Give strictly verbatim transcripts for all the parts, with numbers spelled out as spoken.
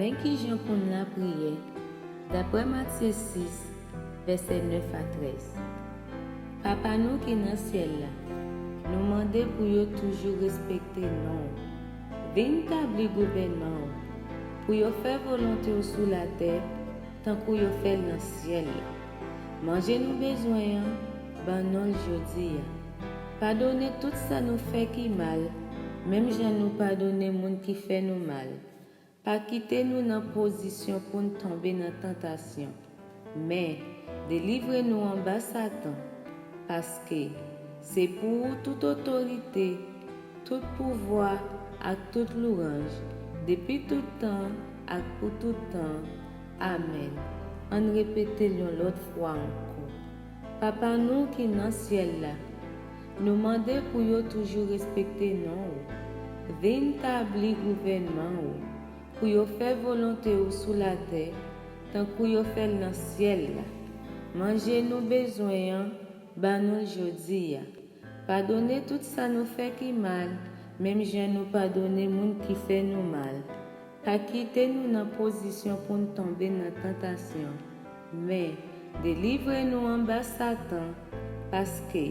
Men ki jan pou n lapriyè, daprè Matye sis, vèsè nèf a trèz. Papa nou ki nan syèl la, nou mande pou yo toujou respekte non w. Vin tabli gouvènman w, pou yo fè volonte w sou latè, tankou yo fè l nan syèl la. Manje nou bezwen an, ban nou l jodi a. Padone tout sa nou fè ki mal, menm jan nou padone moun ki fè nou mal. Pa kite nou nan pozisyon pou n tonbe nan tantasyon, men delivre nou anba Satan, paske se pou ou tout otorite, tout pouvwa ak tout louranj, depi tout tan ak pou tout tan. Amèn. Ann repete l yon lòt fwa ankò. Papa nou ki nan syèl la, nou mande pou yo toujou respekte non w. Vin tabli gouvènman w, pou yo fè volonte w sou latè, tankou yo fè l nan syèl la. Manje nou bezwen an, ban nou l jodi a. Padone tout sa nou fè ki mal, menm jan nou padone moun ki fè nou mal. Pa kite nou nan pozisyon pou n tonbe nan tantasyon, men delivre nou anba Satan, paske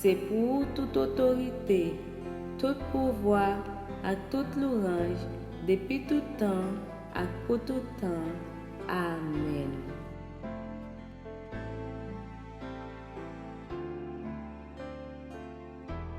se pou ou tout otorite, tout pouvwa ak tout louranj, depi tout tan ak pou tout tan. Amèn.